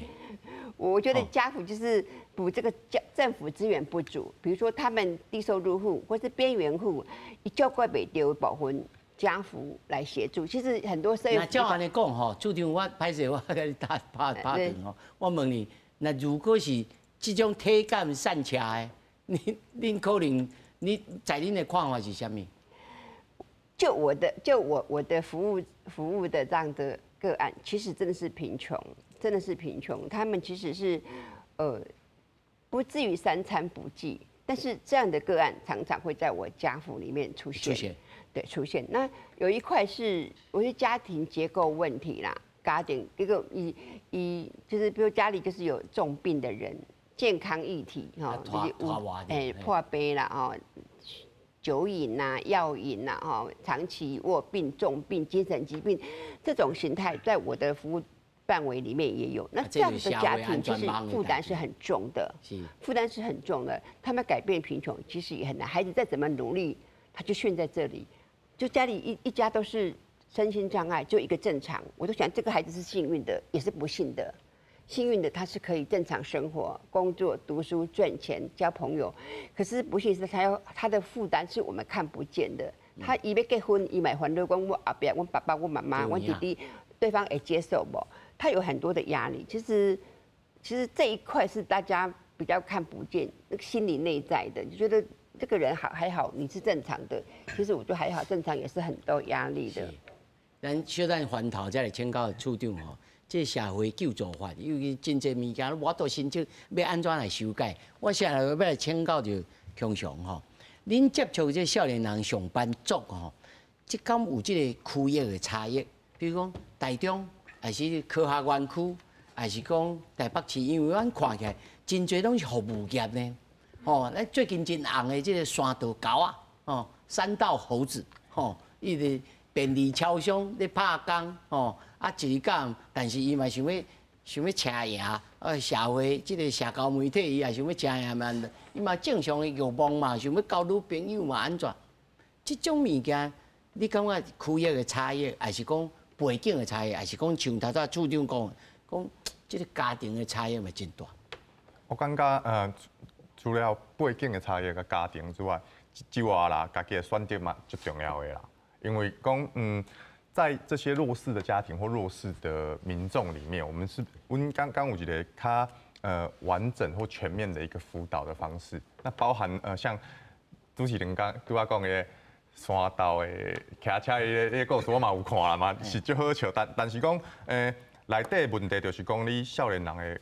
我觉得家福就是补这个政府资源不足，比如说他们低收入户或是边缘户，伊照顾袂著部分。家福来协助，其实很多社会。那照按呢讲吼，处长我歹势我共你打拍拍断吼，我问你，那如果是这种体感散赤的，恁可能你在恁的看法是啥物？就我的服务的这样的个案，其实真的是贫穷，真的是贫穷。他们其实是不至于三餐不继，但是这样的个案常常会在我家福里面出现。出现。对，出现。那有一块是，我觉得家庭结构问题啦，家庭一个以以就是比如家里就是有重病的人，健康议题哈，就是哎破病啦哦，酒瘾呐、药瘾呐哈，长期卧病、重病、精神疾病这种形态，在我的服务范围里面也有。那这样的家庭其实负担是很重的，负担是很重的。他们改变贫穷其实也很难，孩子再怎么努力，他就陷在这里。就家里一家都是身心障碍，就一个正常，我都想这个孩子是幸运的，也是不幸的。幸运的他是可以正常生活、工作、读书、赚钱、交朋友，可是不幸是他要他的负担是我们看不见的。他伊欲结婚，伊嘛烦恼讲我后壁，阮爸爸、阮妈妈、阮弟弟，对方会接受无？他有很多的压力。其实这一块是大家比较看不见，那个心理内在的，就觉得这个人好还好，你是正常的。其实我觉得还好，正常也是很多压力的。咱小等回头再来请教处长吼，这社会救助法，因为真济物件无法度申请，欲按怎来修改？我现在欲来请教著强雄吼，恁接触这少年人上班族吼，这敢有这个区域的差异？比如讲台中，还是科学园区，还是讲台北市？因为阮看起来真济拢是服务业呢。吼，咱最近真红的这个山道猴仔，吼，山道猴子，吼，伊伫便利超商咧拍工，吼，啊一工，但是伊嘛想欲车赢，社会这个社交媒体，伊也想欲车赢嘛，伊嘛正常的欲望嘛，想欲交女朋友嘛，按怎？这种物件，你感觉区域的差异，还是讲背景的差异，还是讲像头拄处长讲，讲这个家庭的差异嘛真大？我感觉除了背景的差异佮家庭之外，之外啦，家己的选择嘛足重要的啦。因为讲在这些弱势的家庭或弱势的民众里面，我们是阮刚刚有一个较完整或全面的一个辅导的方式，那包含像主持人刚拄仔讲的山道的骑车彼个故事，我嘛有看啦嘛，是足好笑。但是讲内底问题就是讲你少年人的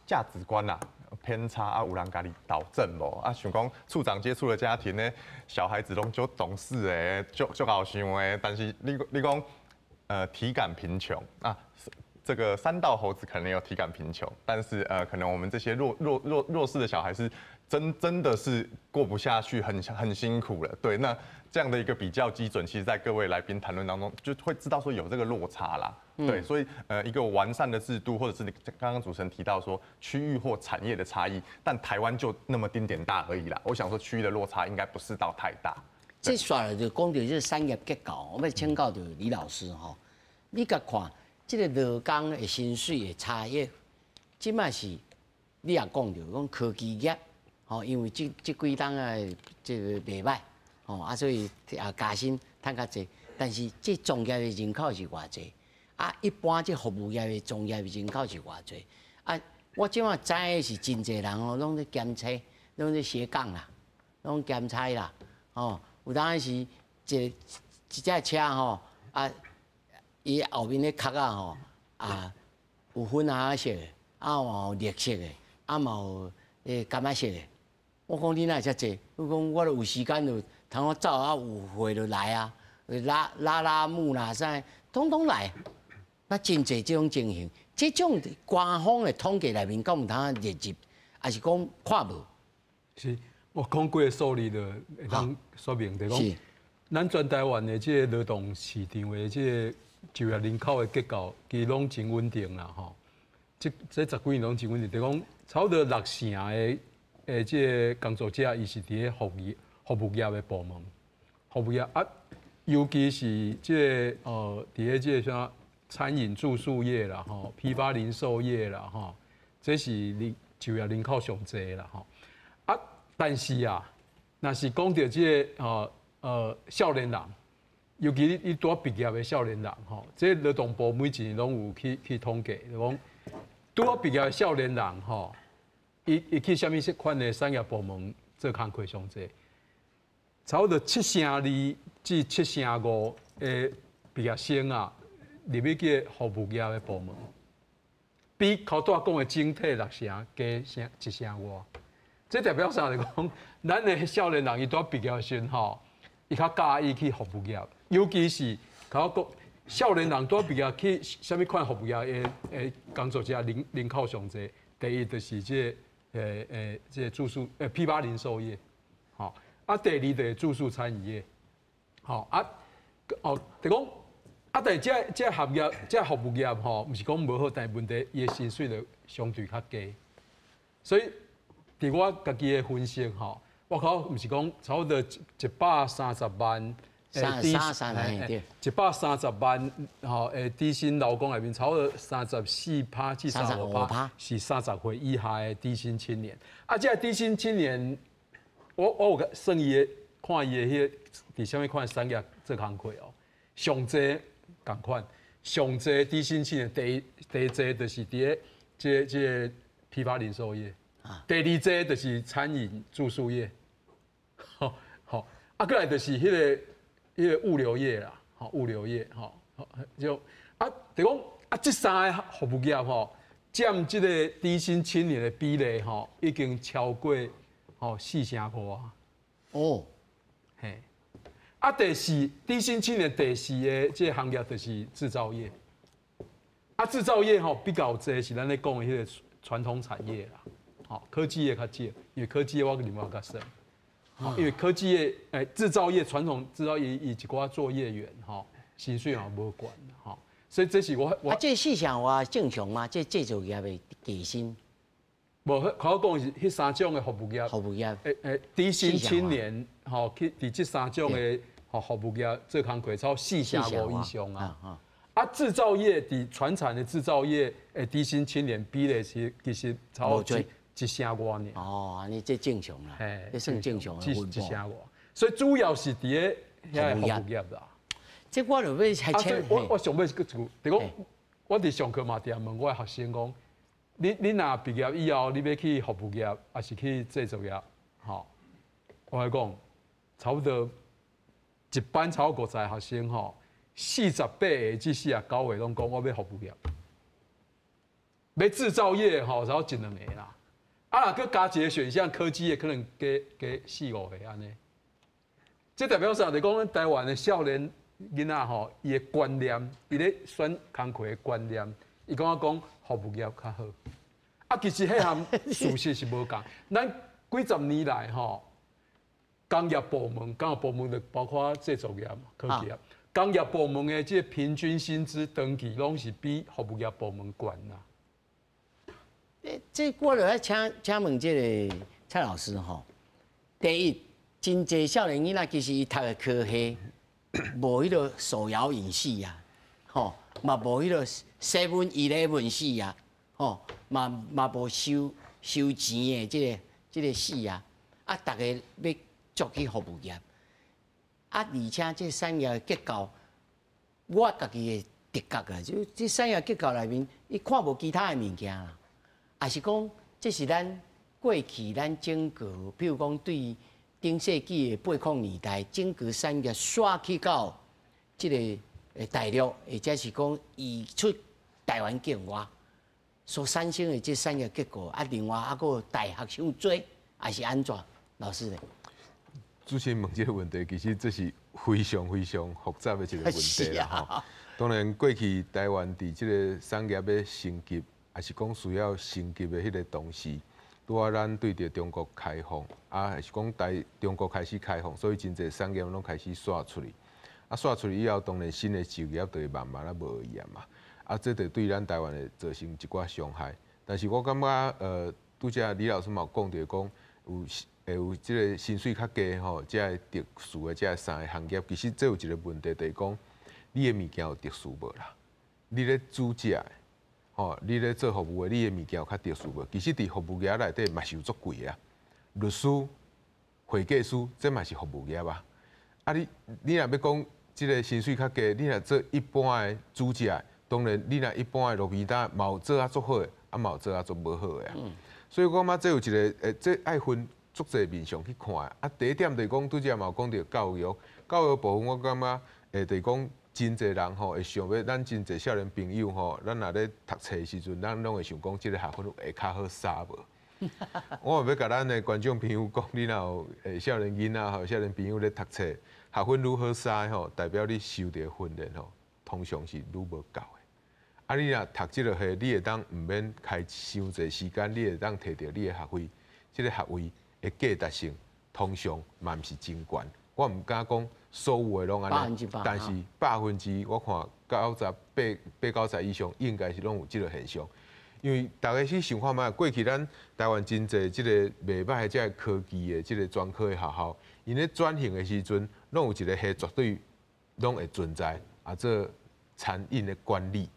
价值观啦偏差啊，有人共你导正无？啊，想讲处长接触的家庭呢，小孩子拢足懂事的，足足𠢕想的，但是你讲体感贫穷啊，这个山道猴子可能有体感贫穷，但是可能我们这些弱势的小孩是真的是过不下去，很辛苦了。对，那这样的一个比较基准，其实在各位来宾谈论当中，就会知道说有这个落差啦。对，所以一个完善的制度，或者是你刚刚主持人提到说区域或产业的差异，但台湾就那么丁点大而已啦。我想说区域的落差应该不是到太大。这煞落就讲到这个产业结构，我欲请教著李老师吼，你共看这个劳工的薪水的差异，这摆是你也讲著讲科技业，吼，因为這幾冬的這个袂䆀，吼啊，所以也加薪趁較濟，但是這從業的人口是偌濟？啊，一般這服務業的從業人口是偌濟？啊，我這擺知的是真濟人哦，攏咧兼差，攏咧斜槓啦，攏兼差啦，吼，有當時一隻車吼，啊，伊後面咧殼仔吼，啊，有粉紅色的，啊，嘛有綠色的，啊，嘛有柑仔色的。我講你哪會遮濟？伊講我著有時間就通我走啊，有貨就來啊，拉拉拉木啦啥，統統來。那真濟這種情形，這種官方的統計內面，敢有通列入，還是講看無？是，我講幾个數字就會當說明，就講咱全台灣的這个勞動市場的這个就業人口的結構，其實攏真穩定啦，吼。這十幾年攏真穩定，就講差不多六成的這个工作者，伊是佇咧服務業的部門，服務業啊，尤其是這个佇咧這个啥餐飲住宿業啦，吼，批發零售業啦，吼，這是就業人口上濟啦，吼。啊，但是啊，若是講著這个少年人，尤其你拄仔畢業的少年人，吼，這勞動部每一年攏有去統計，就講拄仔畢業的少年人，吼，伊去啥物款的產業部門做工課上濟，差不多7.2%至7.5%的畢業生啊，入去去服務業的部門，比頭拄仔講的整體六成加成一成外。這代表啥？就講咱的少年人伊拄仔畢業時吼，伊較佮意去服務業，尤其是頭講少年人拄仔畢業去啥物款服務業的工作者人口上濟。第一就是這个這个住宿批發零售業，吼啊，第二就是住宿餐飲業，吼啊哦，就講啊，但是這行業這服務業吼，毋是講無好，但是問題伊的薪水就相對較低，所以佇我家己的分析吼，我靠，毋是講差不多130萬。三三三 130萬吼，低薪勞工內面，差不多34%至35%是30歲以下的低薪青年。啊，這个低薪青年，我有算伊的，看伊的彼个佇啥物款產業做工課哦。上濟仝款，上濟低薪青年，第一濟就是佇咧這個批發零售業，第二濟就是餐飲住宿業，吼吼，啊，閣來就是彼個物流業啦，吼，物流業，吼，就啊，就講啊，這三个服務業吼，佔這个低薪青年的比例吼，已經超過吼四成外。哦，嘿，啊，第四低薪青年第四个這個行業就是製造業。啊，製造業吼比較濟是咱咧講的彼个傳統產業啦，吼，科技業較少，因為科技業我另外較算。因為科技業、製造業、傳統製造業伊一寡作業員吼，薪水嘛無懸吼，所以這是我啊，這四成外正常嗎？這製造業的底薪？無，我講是彼三種的服務業。服務業。低薪青年吼，去佇這三種的吼服務業做工課，超4.5%以上啊。啊，製造業佇傳產的製造業的低薪青年比例是其實超過一成外爾。哦，按呢這正常啦，這算正常的一成外，所以主要是佇咧遐个服務業啦。這我就欲來請。我上尾閣一句，就講我佇上課嘛，定問我的學生講，你若畢業以後，你欲去服務業，抑是去製造業？吼，我來講，差不多一班超過50個學生吼，48個至49個攏講我欲服務業，欲製造業吼，才一兩个啦。啊，若閣加一個選項，科技業可能加四五個按呢。這代表啥？就講咱台灣的少年囡仔吼，伊的觀念，伊咧選工課的觀念，伊感覺講服務業較好。啊，其實彼項事實是無仝。咱幾十年來吼，工業部門就包括製造業、科技業，工業部門的這個平均薪資長期攏是比服務業部門懸啦。這我就愛請問這個蔡老師吼。第一，真濟少年囡仔其實伊讀的科系，無彼個手搖飲死啊，吼，嘛無彼個 Seven Eleven 死啊，吼，嘛無收錢的這個死啊，啊，逐个欲足去服務業，啊，而且這產業結構，我家己的直覺啊，就這產業結構內面，伊看無其他的物件啦，抑是講這是咱過去咱整個，比如講對頂世紀的80年代，整個產業徙去到這個大陸，或者是講移出台灣境外所產生的這產業結構，啊，另外啊，閣大學傷濟，抑是按怎？老師咧？主持人問這個問題，其實這是非常非常複雜的一個問題啦。吼，當然過去台灣佇這個產業欲升級，抑是講需要升級的彼個同時，拄仔咱對著中國開放，啊，抑是講中國開始開放，所以真濟產業攏開始徙出去。啊，徙出去以後，當然新的就業就會慢慢仔無去啊嘛。啊，這就對咱台灣會造成一寡傷害。但是我感覺，拄才李老師嘛有講著講，有會有這個薪水較低吼，這个特殊的這个三个行業，其實這有一個問題，就是講你的物件有特殊無啦？你咧煮食的，吼，你咧做服務的，你的物件有較特殊無？其實佇服務業內底嘛是有足貴的啊，律師、會計師，這嘛是服務業啊。啊你若欲講這個薪水較低，你若做一般的煮食的，當然你若一般的路邊攤嘛有做啊足好的，啊嘛有做啊足無好的啊。所以我感覺這有一個，這愛分足濟面向去看。啊，第一點就是講，拄才嘛有講著教育，教育部分我感覺，就是講真濟人吼會想欲，咱真濟少年朋友吼，咱若咧讀冊的時陣，咱攏會想講，這个學分會較好殺無？我嘛欲共咱的觀眾朋友講，你若有少年囡仔吼，少年朋友咧讀冊，學分愈好殺吼，代表你受著訓練吼，通常是愈無夠的。啊，你若讀這个系，你會當毋免開傷濟時間，你會當摕著你的學位，這个學位的價值性通常嘛毋是真懸。我毋敢講所有的攏按呢，但是百分之我看98、八九十以上，應該是攏有這个現象。因為逐家去想看覓，過去咱台灣真濟這個袂䆀的這个科技的這个專科的學校，𪜶咧轉型的時陣，攏有一個系絕對攏會存在，啊，做餐飲的管理。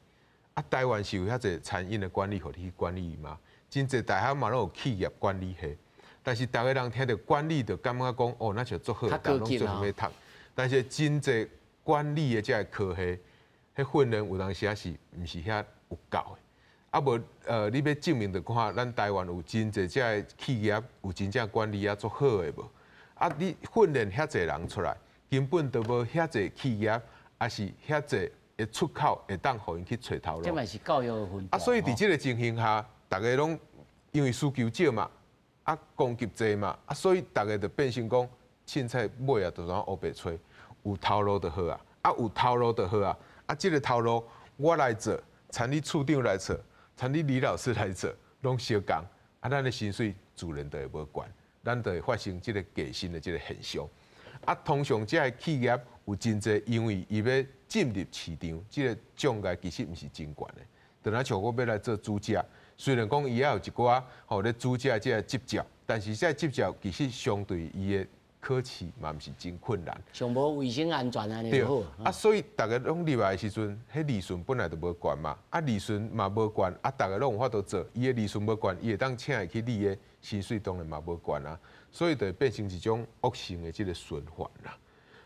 啊，台灣是有遐濟餐飲的管理，予你去管理嗎？真濟大學嘛攏有企業管理系，但是逐个人聽著管理就感覺講，哦，若像足好，逐家攏做啥物讀。但是真濟管理的這个科系，彼訓練有當時仔是毋是遐有夠的？啊無，你欲證明著看，咱台灣有真濟這个企業有真正管理啊足好的無？啊，你訓練遐濟人出來，根本就無遐濟企業，抑是遐濟的出口會當予𪜶去揣頭路。這嘛是教育的問題。啊，所以佇這个情形下，逐家攏因為需求少嘛，啊，供給濟嘛，啊，所以逐家就變成講，凊彩尾仔就怎烏白揣，有頭路就好啊，啊，有頭路就好啊，啊，這个頭路我來做，參你處長來做，參你李老師來做，攏相仝，啊，咱的薪水自然就會無懸，咱就會發生這个低薪的這个現象。啊，通常這个企業有真濟，因為伊欲進入市場，這个障礙其實毋是真懸的。就若像我欲來做煮食，雖然講伊也有一寡吼咧煮食這个執照，但是這个執照其實相對伊的考試嘛毋是真困難。上無衛生安全按呢就好。啊，所以逐家攏入來的時陣，彼利潤本來就無懸嘛，啊利潤嘛無懸，啊逐家攏有法度做，伊的利潤無懸，伊會當請會起你的薪水當然嘛無懸啊，所以就會變成一種惡性的這个循環啦。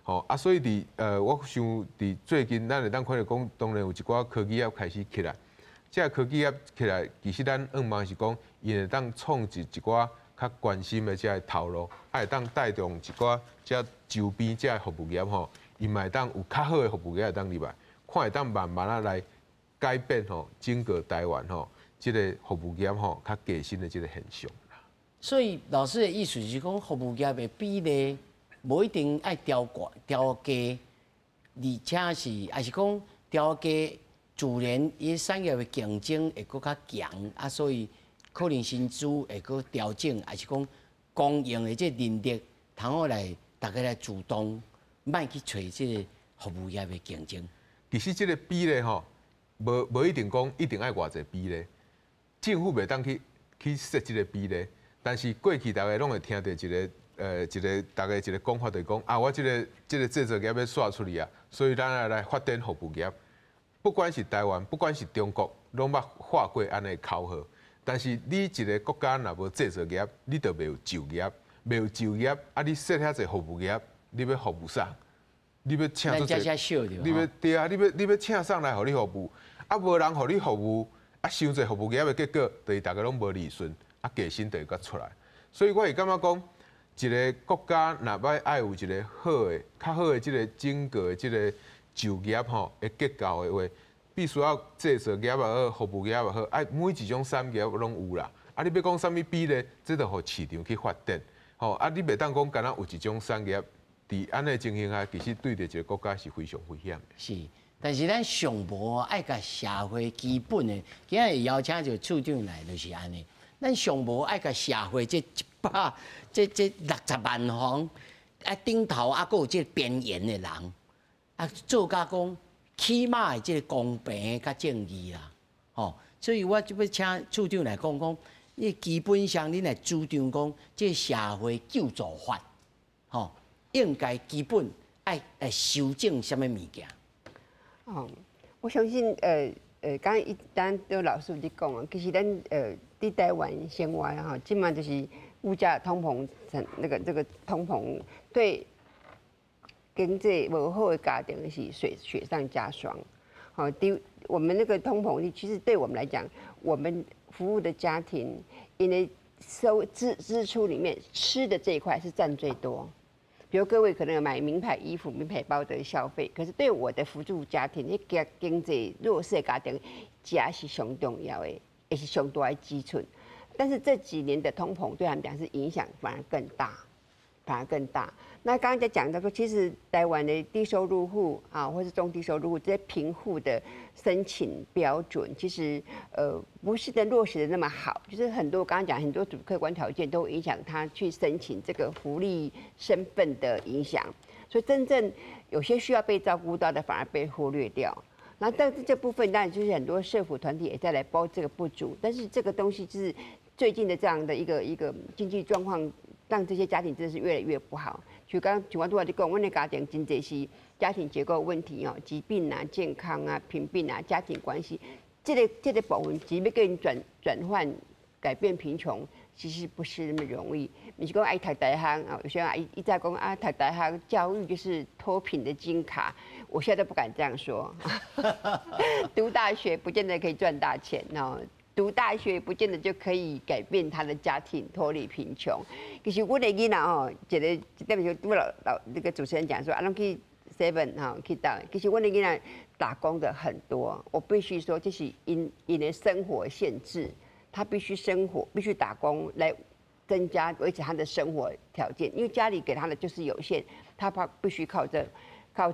吼啊，所以佇我想佇最近咱會當看著講，當然有一寡科技業開始起來，這个科技業起來，其實咱向望是講，伊會當創一寡較關心的這个頭路，啊會當帶動一寡這周邊這个服務業吼，伊嘛會當有較好的服務業會當入來，看會當慢慢仔來改變吼整個台灣吼這个服務業吼較低薪的這个現象。所以老師的意思是講，服務業的比例無一定愛調懸調低，而且是抑是講調低，自然伊产业的竞争会阁较强啊，所以可能薪资会阁调整，还是讲供应的这人力，通好来大家来主动，莫去揣这个服务业的竞争。其实这个比例吼，无一定讲一定爱偌济比例，政府袂当去设这个比例，但是过去大家拢会听著一个大家一个讲法，就是讲啊，我这个制造业欲煞出去啊，所以咱爱来发展服务业。不管是台湾，不管是中国，拢捌喊过按呢口号。但是你一个国家若无制造业，你就袂有就业，袂有就业，啊，你设遐济服务业，你欲服务啥？你欲请足济？你欲对啊？你欲请啥来予你服务？啊，无人予你服务，啊，伤济服务业的结果，就是大家拢无利润，啊，加薪就会阁出来。所以我会感觉讲，一个国家若欲爱有一个好的、较好的这个整个的这个就业吼的结构的话，必须要制造业也好，服务业也好，爱每一种产业拢有啦。啊，你欲讲啥物比例，这就予市场去发展。吼，啊，你袂当讲干焦有一种产业，伫按呢情形下，其实对著一个国家是非常危险的。是，但是咱上无爱共社会基本的，今日邀请这处长来就是按呢。咱上无爱共社会这一百这这60万方啊顶头啊，阁有这边缘的人啊，做甲讲起码的这个公平佮正义啦，吼。所以我就欲请处长来讲讲，你基本上恁来主张讲，这社会救助法，吼，应该基本爱来修正啥物物件？哦，我相信，刚刚一单都老师有咧讲啊，其实咱伫台湾生活吼，这马就是物价通膨成那个这个通膨对经济无好的家庭是雪上加霜。好，对我们那个通膨率，其实对我们来讲，我们服务的家庭，因为收支出里面吃的这一块是占最多。比如各位可能有买名牌衣服、名牌包的消费，可是对我的扶助家庭，彼个经济弱势的家庭，食是上重要的，也是上大的支出。但是这几年的通膨对他们讲是影响反而更大，反而更大。那刚刚在讲到说，其实台湾的低收入户啊，或是中低收入户这些贫户的申请标准，其实不是的落实的那么好，就是很多刚刚讲很多主客观条件都影响他去申请这个福利身份的影响，所以真正有些需要被照顾到的反而被忽略掉。那但是这部分当然就是很多社福团体也在来补这个不足，但是这个东西就是最近的这样的一个经济状况，让这些家庭真的是越来越不好。就刚刚像我拄仔咧讲，阮的家庭真济是家庭结构问题哦，疾病啊、健康啊、贫病啊、家庭关系，这个部分，只欲共𪜶转换、改变贫穷，其实不是那么容易。毋是讲爱读大学啊，有些人一再讲啊，读大学教育就是脱贫的金卡，我现在都不敢这样说。读大学不见得可以赚大钱哦。读大学不见得就可以改变他的家庭脱离贫穷。其实阮的囡仔吼，一个一点就拄老老那个主持人讲说，啊，拢去 seven 吼去到，其实阮的囡仔打工的很多。我必须说，这是𪜶𪜶的生活限制，他必须生活，必须打工来增加维持他的生活条件，因为家里给他的就是有限，他怕必须靠这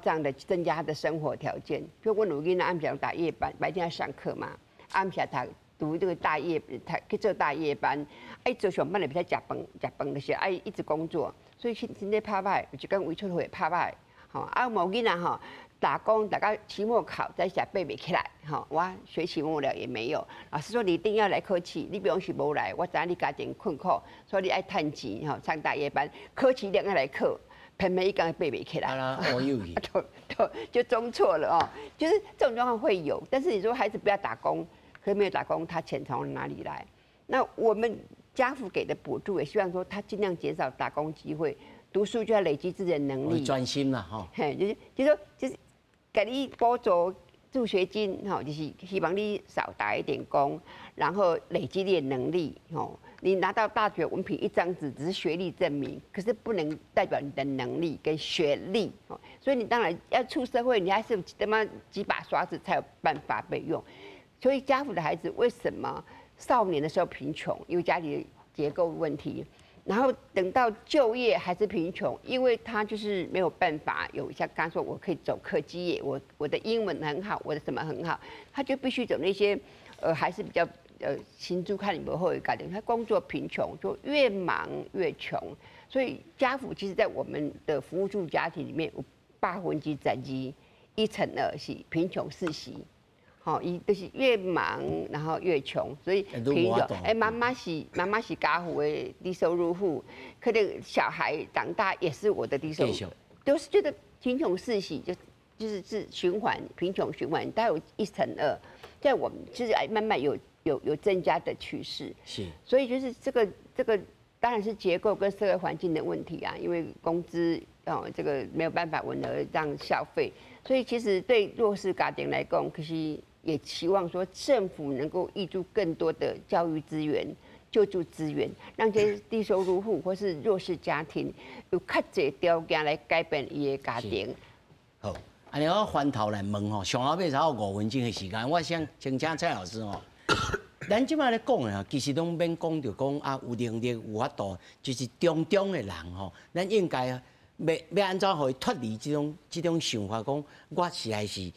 样的增加他的生活条件。比如阮有囡仔暗时打夜班，白天要上课嘛，暗时读。读这个大夜，他去做大夜班，爱做上班就袂使食饭，食饭就是爱一直工作，所以身体拍歹，有一工胃出血拍歹，吼啊某囡仔吼打工打到期末考才写背袂起来，吼我学期末了也没有，老师说你一定要来考试，你不用是无来，我知影你家庭困苦，所以你爱趁钱吼上大夜班，考试一定爱来考。偏偏伊工背袂起来，啊，我有去，就就中错了哦，就是这种状况会有，但是你说孩子不要打工。可没有打工，他钱从哪里来？那我们家扶给的补助也希望说他尽量减少打工机会，读书就要累积自己的能力，专心了哈。嘿，就是就说就是给你补助助学金哈，就是希望你少打一点工，然后累积点能力哦。你拿到大学文凭一张纸，只是学历证明，可是不能代表你的能力跟学历哦。所以你当然要出社会，你还是他妈几把刷子才有办法被用。所以家扶的孩子为什么少年的时候贫穷？因为家里的结构问题。然后等到就业还是贫穷，因为他就是没有办法有像刚刚说我可以走科技业，我的英文很好，我的什么很好，他就必须走那些，还是比较薪资看你们会改变，他工作贫穷，就越忙越穷，所以家扶其实在我们的扶助家庭里面有12%，1成2是贫穷世袭。吼，伊就是越忙，然后越穷，所以贫穷。哎，妈妈是家户的低收入户，可能小孩长大也是我的低收入，都是觉得贫穷世袭，就是循环，贫穷循环，大概有1成2，在我们其实哎慢慢有增加的趋势。所以就是这个当然是结构跟社会环境的问题啊，因为工资哦这个没有办法稳而让消费，所以其实对弱势家庭来讲，可是也期望说政府能够挹注更多的教育资源、救助资源，让这些低收入户或是弱势家庭有较济条件来改变伊的家庭。好，按呢我翻头来问吼，上后尾才有5分钟的时间，我想先请蔡老师吼。咱这摆咧讲的吼，其实拢免讲著讲啊，有能力有法度，就是中中的人吼，咱应该欲按怎予伊脱离这种想法，讲我实在是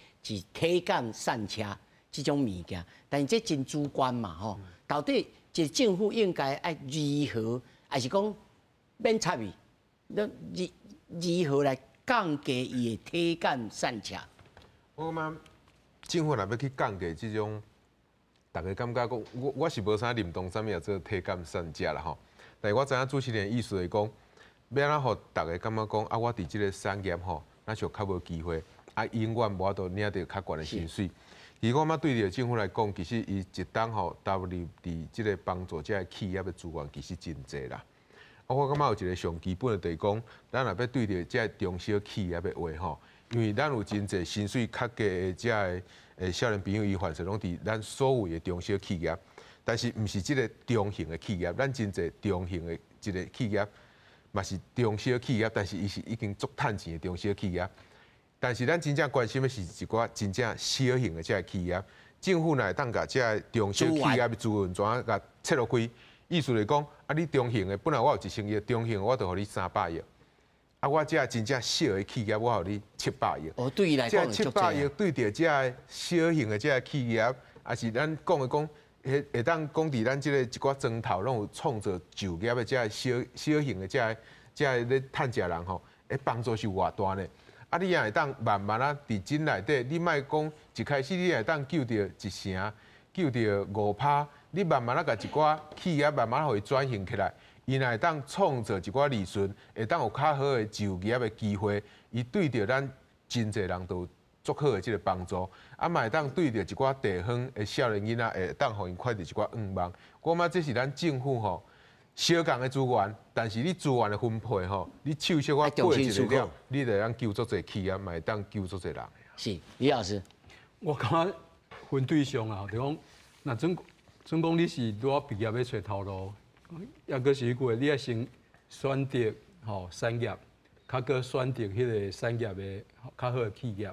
体感散赤这种物件，但是这真主观嘛吼，到底一个政府应该爱如何，还是讲免插伊，如何来降低伊的体感散赤？我感觉政府若欲去降低这种，大家感觉讲，我是无啥认同啥物叫做体感散赤啦吼。但是我知影主持人的意思是讲，欲按怎予大家感觉讲啊，我伫这个产业吼，若像较无机会，啊，永远无法度领著较悬的薪水。其实我感觉对著政府来讲，其实伊一冬吼投入伫这个帮助这个企业的资源，其实真济啦。啊，我感觉有一个上基本的，就是讲，咱若欲对著这个中小企业的话吼，因为咱有真济薪水较低的这个少年朋友，伊凡势拢伫咱所谓的中小企业，但是毋是这个中型的企业，咱真济中型的这个企业，嘛是中小企业，但是伊是已经足趁钱的中小企业。但是咱真正关心的是一寡真正小型的这个企业，政府若会当共这个中小企业的资源怎啊共切落开？意思来讲，啊，你中型的本来我有1000亿，中型的我就予你300亿。啊，我这真正小的企业，我予你七百亿。哦，对伊来讲，这七百亿对著这个小型的这个企业，抑是咱讲的讲，会当讲伫咱这个一寡庄头拢有创造就业的这个小小型的这个咧趁食人吼，会帮助是有偌大呢？啊，你也会当慢慢啊，伫这内底，你莫讲一开始你会当救著一成，救著5%，你慢慢啊，共一寡企业慢慢予伊转型起来。伊若会当创造一寡利润，会当有较好的就业的机会，伊对著咱真济人都有足好的这个帮助。啊，嘛会当对著一寡地方的少年囡仔，会当予𪜶看著一寡愿望。我感觉这是咱政府吼相仝的资源，但是你资源的分配吼，你手小可过一个了，你就会当救足济企业，嘛会当救足济人。是李老师，我感觉分对象啊，就讲，若准讲你是拄仔毕业欲揣头路。抑阁是彼句话，你爱先选择吼产业，较阁选择彼个产业的较好的企业，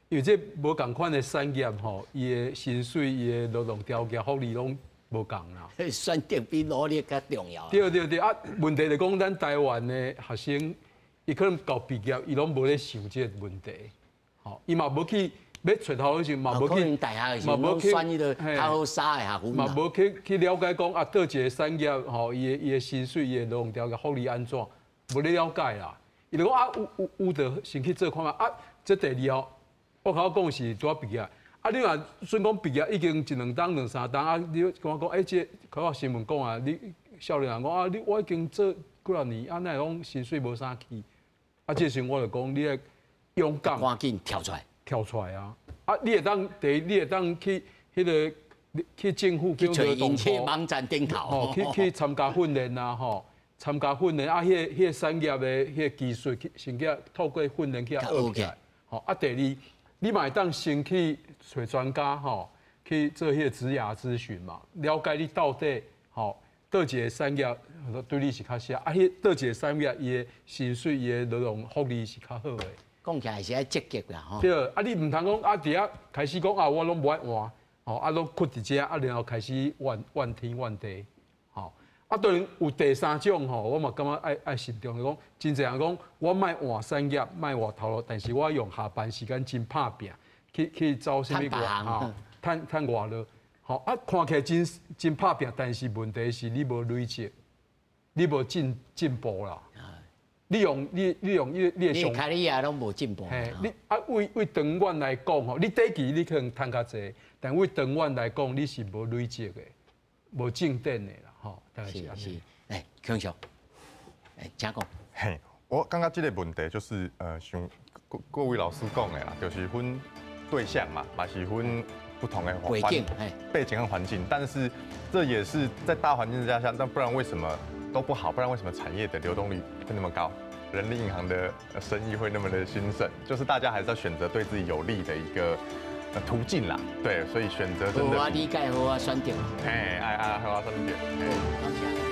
因为这无仝款的产业吼，伊的薪水、伊的劳动条件、福利拢无仝啦。选择比努力较重要。对对对，啊，问题就讲咱台湾的学生，伊可能到毕业，伊拢无咧想这个问题，吼，伊嘛无去。欲揣头路时，嘛无去，嘛无去选彼个较好衫的学府嘛无去了解讲啊，佗一个产业吼，伊的薪水、伊的劳动条件、福利按怎，无咧了解啦。伊就讲啊，有有就先去做看觅啊。这第二哦，我头讲是拄仔毕业，啊，你若准讲毕业已经一两冬、两三冬啊，你感觉讲，欸，这看我新闻讲啊，你少年人讲啊，你我已经做几若年，啊，哪会讲薪水无啥起？啊，这时我就讲，你爱勇敢，赶紧跳出来。跳出来啊！啊，你会当第一，你会当去彼个去政府去揣𪜶去网站顶头，吼，去参加训练啊，吼，参加训练啊，彼个产业的彼个技术，先去透过训练去学起来。吼，啊，第二，你嘛会当先去揣专家吼，去做彼个职涯咨询嘛，了解你到底吼，佗一个产业对你是较适合，啊，彼佗一个产业伊的薪水、伊的劳动福利是较好的。讲起来是爱积极啦，吼。对，啊，你毋通讲啊，伫遐开始讲啊，我拢无爱换，吼，啊，拢困伫遮，啊，然后开始怨怨天怨地，吼，啊，當然有第三種吼，我嘛感覺愛慎重，就講真濟人講，我莫換產業，莫換頭路，但是我用下班時間真拍拚，去走啥物外吼，趁外勞，吼啊，看起來真拍拚，但是問題是你無累積，你無進步啦。你用你的上，你 career 攏無進步。嘿，你啊，為長遠來講吼，你短期你可能趁較濟，但為長遠來講，你是無累積的，無進展的啦，吼。是是，來，鏗鏘，來，請講。嘿，我感覺這個問題就是，像各位老師講的啦，就是分對象嘛，嘛是分不同的背景，背景和環境，但是這也是在大環境之下，但不然為什麼都不好？不然為什麼產業的流動率會那麼高？人力銀行的生意會那麼的興盛？就是大家還是要選擇對自己有利的一個途徑啦。對，所以選擇真的。好啊，理解，好啊，選擇。嘿，愛愛好啊，選擇。感謝。